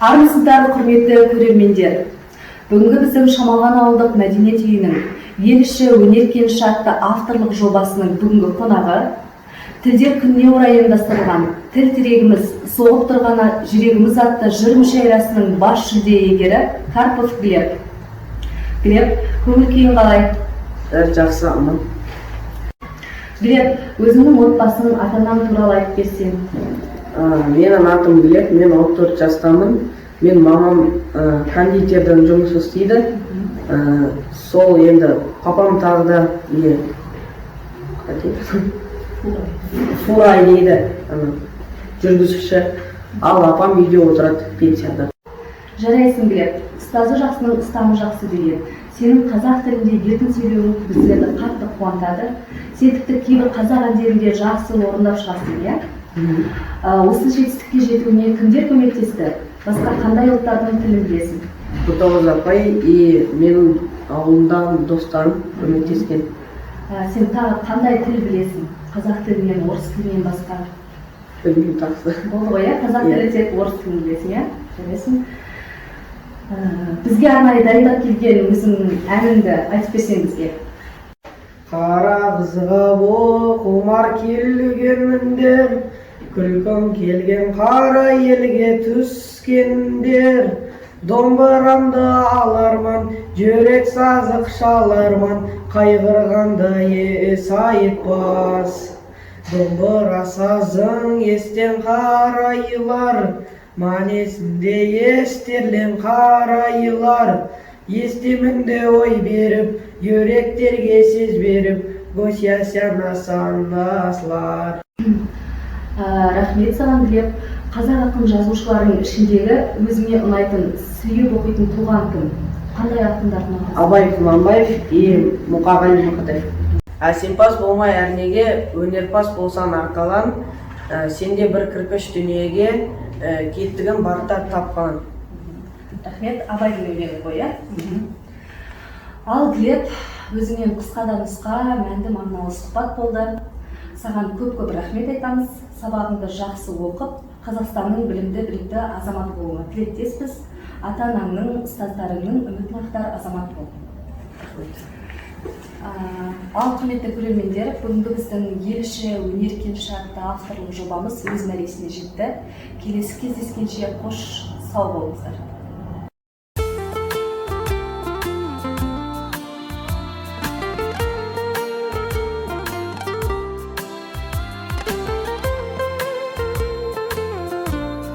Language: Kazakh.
Армысыздар, құрметті көрермендер! Бүгінгі біздің Шамалған ауылдық мәдениет үйінің «Ел іші өнер кеніші» атты авторлық жобасының бүгінгі қонағы, Тілдер күніне орай ұйымдастырылған «Тіл тірегіміз, соғып тұрғаны жүрегіміз» атты жыр мүшәйрасының бас жүлде иегері Карпов Глеб. Глеб, көңіл күйің қалай? Бәрі жақсы, аман. Глеб, өзіңнің отбасың, ата анаң туралы айтып берсең. Менің атым Глеб, мен 14 жастамын. Мен мамам кондитерден жұмыс істейді. Сол енді папам тағы да не қалай дейді? Фура дейді, ана жүргізуші. Ал апам үйде отырады пенсияда. Жарайсың, Глеб! Ұстазы жақсының ұстамы жақсы деген. Сенің қазақ тілінде еркін сөйлеуің біздерді қатты қуантады. Сен тіпті кейбір қазақ әндерін де жақсы орындап шығасың, иә? Осы жетістікке жетуіне кімдер көмектесті? Басқа қандай ұлттардың тілін білесің? Ботагөз апай и менің ауылымдағы достарым көмектескен. Сен тағы қандай тіл білесің, қазақ тілінен, орыс тілінен басқа? Білмеймін тағысы. Болды ғой, иә? Қазақ Иә. тілі, тек орыс тілін білесің, иә? Жарайсың. Бізге арнайы дайындап келген өзіңнің әніңді айтып берсең бізге. Қара қызға құмар келгеніндер, күлкім келген қара елге түскендер, домбырамды аларман, жүрек сазық шаларман, қайғырғанда ес айтпас. Домбыра сазың естен қарайлар, манесінде естерлен қарайлар, естемін де ой беріп, жүректерге сез беріп, госясяна санаслар. Рахмет саған, Глеб. Қазақ ақын жазушыларының ішіндегі өзіңе ұнайтын, сүйіп оқитын тұлғаң кім? Қандай ақындарды ұнатасың? Абай Құнанбаев и Мұқағали Мақатаев. Әсемпаз болмай әрнеге, өнерпаз болсаң арқалан, сенде бір кірпіш дүниеге, кеттігін барта тапқан. Рахмет. Абайдың өлеңі ғой, иә? Ал, Глеб, өзіңнен қысқа да нұсқа, мәнді, мағыналы сұхбат болды. Саған көп көп рахмет айтамыз. Сабағыңды жақсы оқып, Қазақстанның білімді, білікті азаматы болуыңа тілектеспіз. Ата анаңның, ұстаздарыңның үмітін ақтар азамат бол. Ал, құрметті көрермендер, бүгінгі біздің «Ел іші өнер кеніші» атты авторлық жобамыз өз мәресіне жетті. Келесі кездескенше қош сау болыңыздар!